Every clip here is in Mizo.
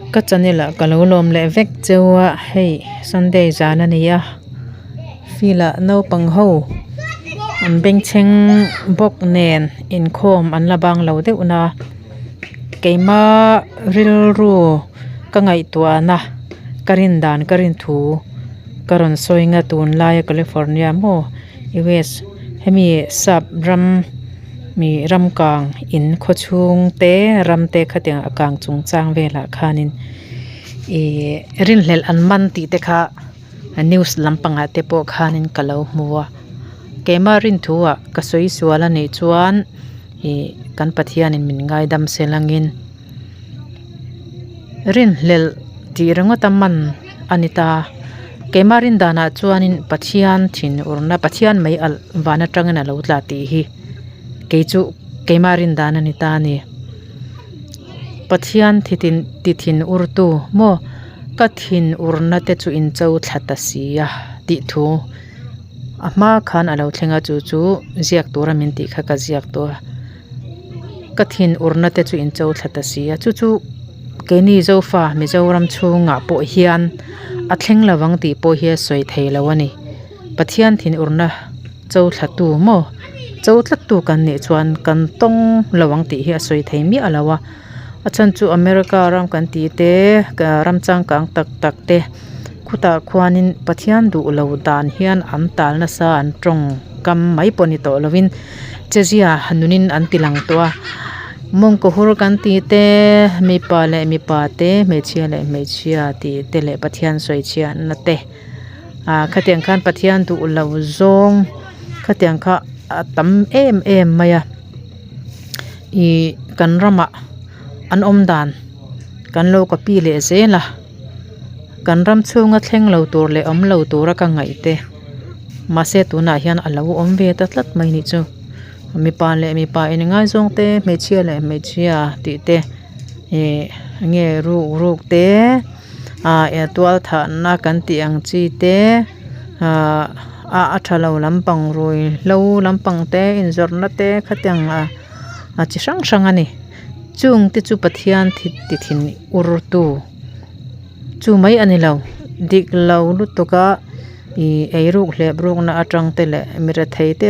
Ka channel ah ka lo lawm leh vek cheu a hei sunday zan a ni a field ah naupang ho an bengchheng bawk nen inkhawm an la bang lo deuh na keima rilru ka ngaihtuah na ka rin dan ka rin thu ka rawn sawi nga tunlaia california maw U_S hemi sap ram mi ram kang in khaw chhung te ram te khatiang a kang chung chang velah khanin ihh rinhlelh an man tih te kha news lampangah te pawh khanin ka lo hmu a keimah rin thu ah ka sawi sual a nih chuan ih kan Pathianin min ngaidam se langin rinhlelh tih ringawt a man a ni ta keimah rin danah chuanin Pathian thinurna Pathian mai alh van atangin a lo tla tih hi kei chu keimah rin dan a ni ta a ni Pathian thi tin ti thinur tu maw ka thinurna te chu in cho thla ta si a tih thu a hma khan a lo thleng a chu chu ziak tura min tih kha ka ziak tawh a. Ka thin urna te chu in cho thla ta si a chu chu keini Zofa Mizoram chhungah pawh hian a thleng lo ang tih pawh hi a sawi thei lo a ni Pathian thin urna cho thla tu maw cho tlat tu kan nih chuan kan tawng lo ang tih hi a sawi thei miah lo a a chhan chu America ram kan tih te ram changkang tak tak te khutah khuanin Pathian duh lo dan hian an tal nasa an tawng kam mai pawh ni tawh lovin. Chezia nunin an ti lang tawh a mawngkaw hur kan tih te mipa leh mipa te hmeichhia leh hmeichhia tih te leh Pathian sawi chhiatna te ah khatiang khan Pathian duh lo zawng khatiang kha a tam em em mai a ih kan ramah an awm dan kan lo copy leh zel a kan ram chhunga thleng lo tur leh awm lo tura ka ngaih te. Mahse tunah hian a lo awm ve ta tlat mai nih chu mipa leh mipa in ngaizawng te hmeichhia leh hmeichhia tih te ih enge ruk ruk te ah tual thah na kan tih ang chi te ah a tha lo lampang rui hlo lampang te inzawrh na te khatiang ah a chi hrang hrang a ni chung te chu Pathian ti thin ur tu chu mai a ni lo dik lo lutuk a. Ih eiruk hlep rukna atang te leh mi rethei te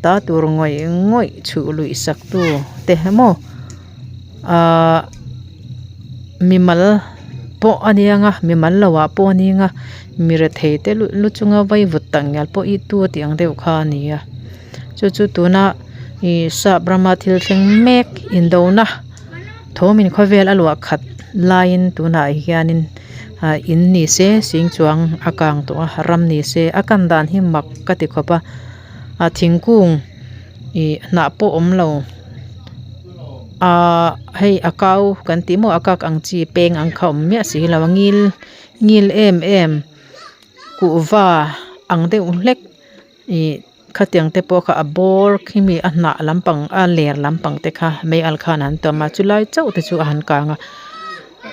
ta tur ngawih ngawih chhuh luih sak tu te maw ahh mimal pawh a nia nga mimal lo ah pawh a ni nga mi rethei te lu chunga vaivut tak ngial pawh i tu tih ang deuh kha a ni a chu chu tuna ih sap rama thil thleng mek indona thawmin khawvel a luah khat laiin tunah hianin. Ah in ni se sing chuang a kang tawh a ram ni se a kan dan hi mak ka ti khawp a ah thingkung ih hnah pawh awm lo ahh hei a kau kan tih maw a kak ang chi peng ang kha awm miah si lo a ngil ngil em em kuhva ang deuh hlek ih khatiang te pawh kha a bawr khi mi a hnah lampang a ler lampang te kha mei al khan an tam a chulai chauh te chu a han kang a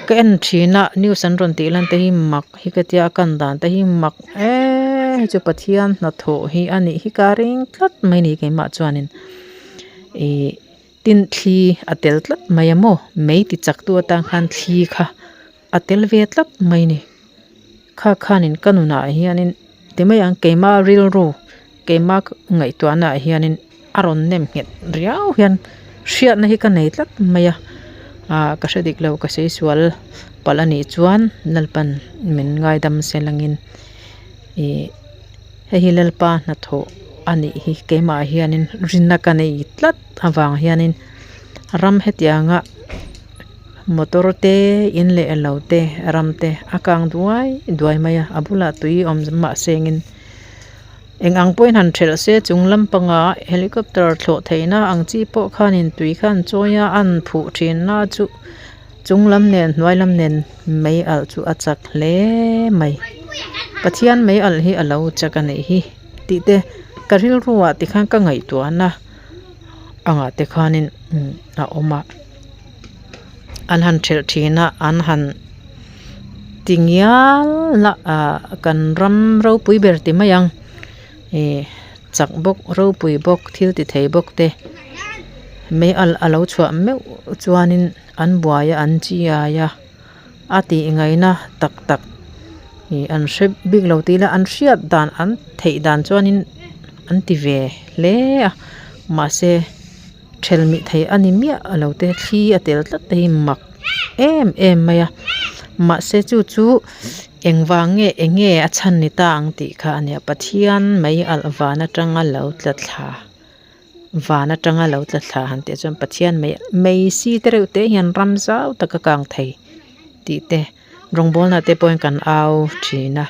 ka en thin a news an rawn tih lan te hi mak hi ka tia a kan dan te hi mak eee hei chu Pathian hnathawh hi a nih hi ka ring tlat mai a ni keimah chuanin ihh tin thli a tel tlat mai a maw mei ti chak tu atang khan thli kha a tel ve tlat mai a ni. Kha khanin ka nunah hianin ti mai ang keima rilru keima ngaihtuahnaah hianin a rawn nem nghet riau hian hriatna hi ka nei tlat mai a ah ka hre dik lo ka sawi sual palh a nih chuan Lalpan min ngaidam se langin ih hei hi Lalpa hnathawh a nih hi keimah hianin rinna ka nei tlat avang hianin ram hetianga. Motor te in leh lo te ram te a kang duai duai mai a a bulah tui awm mah sengin eng ang pawhin han thelh se chung lampangah helicopter thlawh theihna ang chi pawh khanin tui kha an chawi a an phuh thin na chu chung lam nen hnuai lam nen mei alh chu a chak hle mai Pathian mei alh hi a lo chak a nih hi tih te ka rilru ah tikhan ka ngaihtuahna angah te khanin a awm a. An han thelh thin a an han ti ngial a ah kan ram ropui ber ti mai ang ih chak bawk ropui bawk thil ti thei bawk te mei alh a lo chhuah meuh chuanin an buai a an chiai a. A tih ngaihna tak tak ih an hre bik lo tih ila an hriat dan an theih dan chuanin an ti ve hle a mahse thelmih theih a ni miah lo te thli a tel tlat te hi mak em em mai a mahse chu chu engvang nge eng nge a chhan ni ta ang tih kha a nia Pathian mai alh van atanga lo tla thla. Van atanga lo tla thla han tih chuan Pathian mai mai si te reuh te hian ram zau tak a kang thei tih te rawngbawlna te pawhin kan au thin a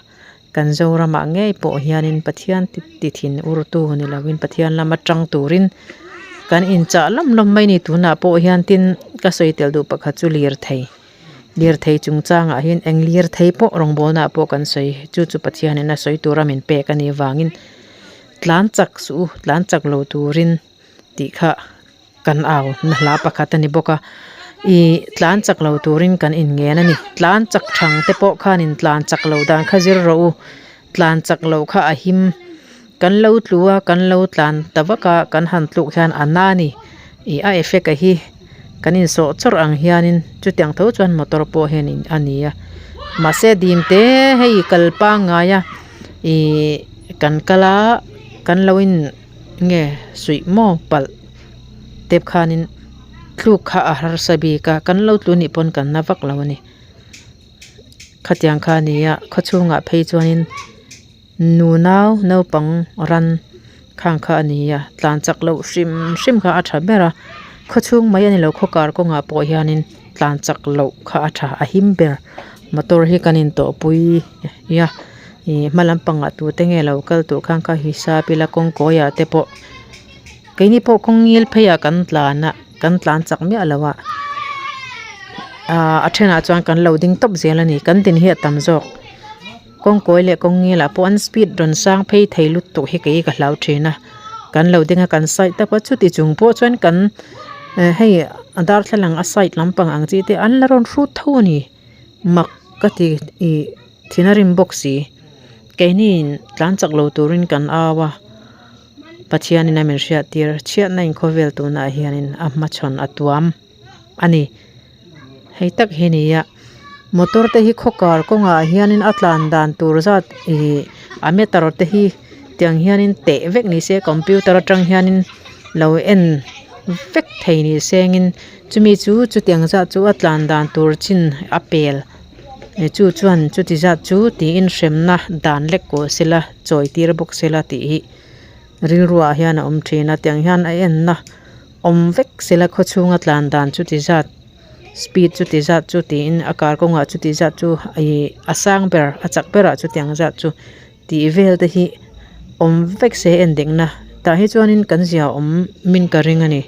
kan Zoramah ngei pawh hianin Pathian ti thin ur tu ni lovin Pathian lama tang turin kan inchah lawm lawm mai a ni tunah pawh hian tin ka sawi tel duh pakhat chu lirthei lirthei chungchangah hian eng lirthei pawh rawngbawlna pawh kan sawi chu chu Pathianin a sawi tura min pek a nih vangin. Tlan chak suh u, tlan chak lo turin tih kha kan au na hla pakhat a ni bawk a. Ih tlan chak lo turin kan inngen a ni. Tlan chak thang te pawh khanin tlan chak lo dan kha zir rawh u. Tlan chak loh kha a him. Kan lo tlu a, kan lo tlan ta vak a, kan han tluk hian a na a ni. Ih a effect a hi kan insawh chawrh ang hianin chutiang tho chuan motor pawh hianin a ni a. Mahse dim te hei kal pangngai a. Ihh kan kal a kan lo in nge suih maw palh tep khanin tluk kha a harsa bik a kan lo tlu nih pawn kan na vak lo a ni khatiang kha a ni a khawchhungah phei chuanin nunau naupang ran khang kha a ni a tlan chak loh hrim hrim kha a tha ber a khawchhung mai a ni lo khaw kar kawngah pawh hianin tlan chak loh kha a tha a him ber motor hi kan intawh pui a ih hma lampangah tute nge lo kal tur khan kha hisap ila kawng kawiah te pawh keini pawh kawng ngil pheiah kan tlan a kan tlan chak miah lo a ahh a thenah chuan kan lo ding tawp zel a ni kan din hi a tam zawk. Kawng kawi leh kawng ngilah pawh an speed rawn sang phei thei lutuk hi kei ka hlau thin a kan lo ding a kan side tawp a chuti chung pawh chuan kan eh hei a darthlalang a side lampang ang chi te an la rawn hrut tho a ni mak ka ti ih thin a rim bawk si keini in tlan chak lo turin kan au a Pathianin a min hriat tir chhiatna in khawvel tunah hianin a hmachhawn a tuam a ni. Hei tak hi a ni a motor te hi khaw kar kawngah hianin a tlan dan tur zat ihh a meter te hi tiang hianin teh vek ni se computer atang hianin lo en vek thei ni sengin chumi chu chutiang zat chu a tlan dan tur chin a pel chu chuan chuti zat chu tiin hremna dan lek kawl sela chawi tir bawk sela tih hi rilruah hian a awm thin a tiang hian a enna. Awm vek sela khaw chhunga tlan dan chu ti zat speed chu ti zat chu tiin a kar kawngah chu ti zat chu ihh a sang ber a chak berah chutiang zat chu tih vel te hi awm vek se en dikna tah hi chuanin kan zia awm min ka ring a ni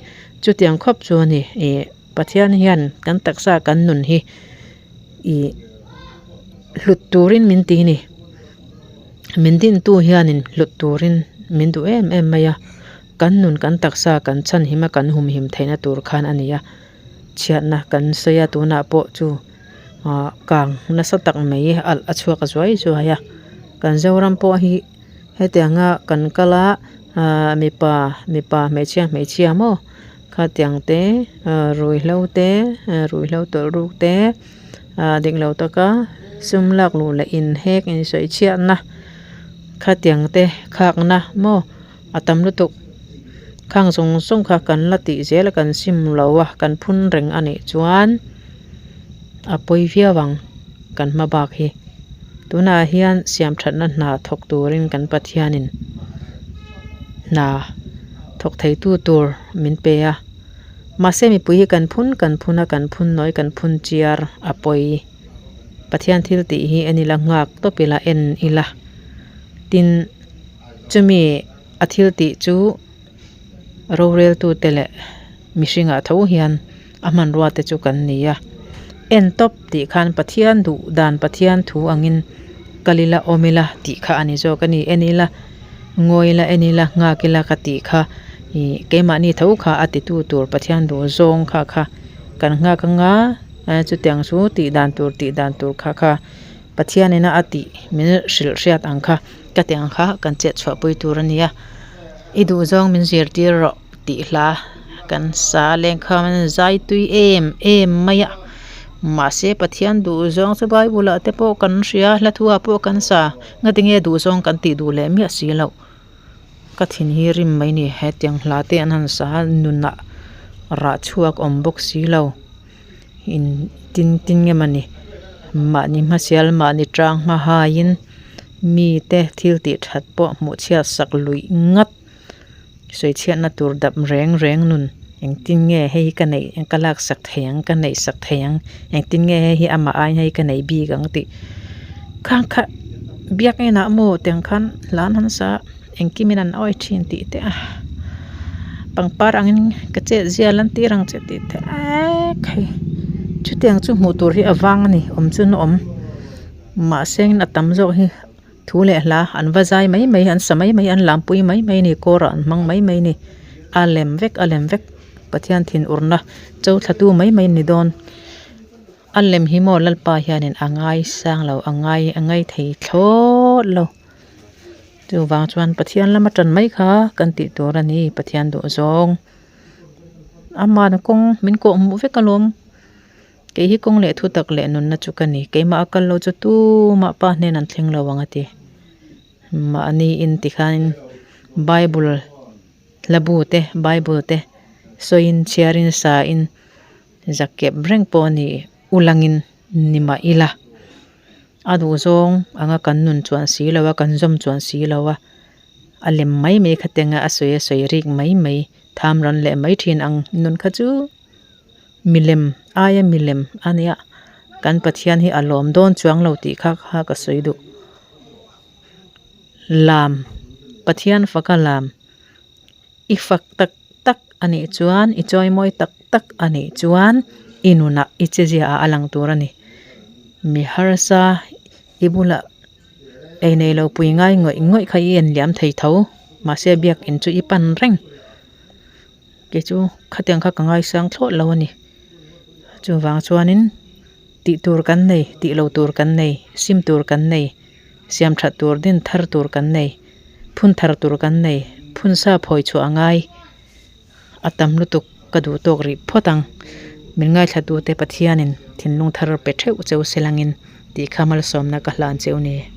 chutiang khawp chu a ni ihh Pathian hian kan taksa kan nun hi ihh hlut turin min ti a ni min dintu hianin hlut turin min duh em em mai a. Kan nun kan taksa kan chhanhim a kan humhim theihna tur khan a ni a, chhiatna kan sawi a tunah pawh chu ah kang nasa tak mai alh a chhuak zuai zuai a, kan Zoram pawh hi hetianga kan kal a ah mipa mipa hmeichhia hmeichhia maw khatiang te ah ruihhlo te ruihhlo tawlh ruk te ah dik lo taka sum lak luh leh inhek insawichhiatna khatiang te khakna maw. A tam lutuk khang zawng zawng kha kan la tih zel a kan sim lo a kan phun reng a nih chuan a pawi viau ang kan hma bak hi tunah hian siam thatna hna thawk turin kan Pathianin hna thawk thei tu tur min pe a mahse mipui hi kan phun kan phun a kan phun nawi kan phun chiar a pawi Pathian thil tih hi en ila nghak tawp ila en ila tin. Chumi a thil tih chu roreltute leh mihringah tho hian a hmanrua te chu kan ni a en tawp tih khan Pathian duh dan Pathian thu angin kal ila awm ila tih kha a ni zawk a ni en ila ngawi ila en ila nghak ila ka tih kha ih keimahni tho kha a titu tur Pathian duh zawng kha kha kan nghak anga chutiang chu tih dan tur tih dan tur kha kha. Pathianina a tih min hrilh hriat ang kha ka tih ang kha kan chet chhuah pui tur a ni a i duhzawng min zirtir rawh tih hla kan sa leng kha zai tui em em mai a. Mahse Pathian duhzawng chu Bible ah te pawh kan hria, hla thu ah pawh kan sa. Ngatinge duhzawng kan tih duh leh miah si loh. Ka thin hi rim mai ni, hetiang hla te an han sa a, nunah rah chhuak awm bawk si lo. In tin tin nge mawni mahni hmasial mahni tang hma haiin mite thil tih that pawh hmuh chhiat sak luih ngat. Sawichhiatna tur dap reng reng nun engtin nge hei hi ka neih ka lak sak thei ang ka neih sak thei ang engtin nge hei hi amah aiin hei ka neih bik ang tih khang kha biak enah maw tiang khan hlan han sa engkim in an awi thin tih te a pangpar angin ka chet zia lan tir ang che tih te eek hei chutiang chu hmuh tur hi a vang a ni awm chu an awm mahse a tam zawk hi. Thu leh hla an va zai mai mai, an sa mai mai, an lampui mai mai a ni, kawrah an hmang mai mai a ni. A lem vek, a lem vek, Pathian thinurna cho thlatu mai mai a ni dawn. A lem hi maw Lalpa hianin a ngai sang lo, a ngai a ngai thei thlawt lo. Chuvang chuan Pathian lama tan mai kha kan tih tur a ni, Pathian duh zawng. Amah kawng min kawh hmuh vek alawm. Kei hi kawng leh thu tak leh nunna chu ka ni. Keimah a kal lo chu tumah pa hnen an thleng lo ang a ti. Mahni in tikhanin Bible hla bu te, Bible te sawiin chhiarin sain zakep reng pawh a ni ulangin ni mah ila. A duhzawng anga kan nun chuan si lo a, kan zawm chuan si lo a, a lem mai mai kha tenga a sawi a sawi rik mai mai tham rawn leh mai thin ang nun kha chu. Milem aia milem a nia kan Pathian hi a lawm dawn chuang lo tih kha kha ka sawi duh. Lam Pathian faka lam i fak tak tak a nih chuan i chawimawi tak tak a nih chuan i nunah i che ziaah a lang tur a ni. Mi harsa i bulah ei nei lo pui ngai ngawih ngawih kha i en liam thei tho mahse biakin chu i pan reng. Kei chu khatiang kha ka ngaisang thlawt lo a ni. Chuvang chuanin tih tur kan nei, tih lo tur kan nei, sim tur kan nei, siam that tur din thar tur kan nei, phun thar tur kan nei, phun sa phawi chhuah a ngai a tam lutuk ka duh tawk rih phawt ang. Min ngaithlatute Pathianin thinlung thar pe theuh cheu se langin tih kha malsawmna ka hlan cheu ni.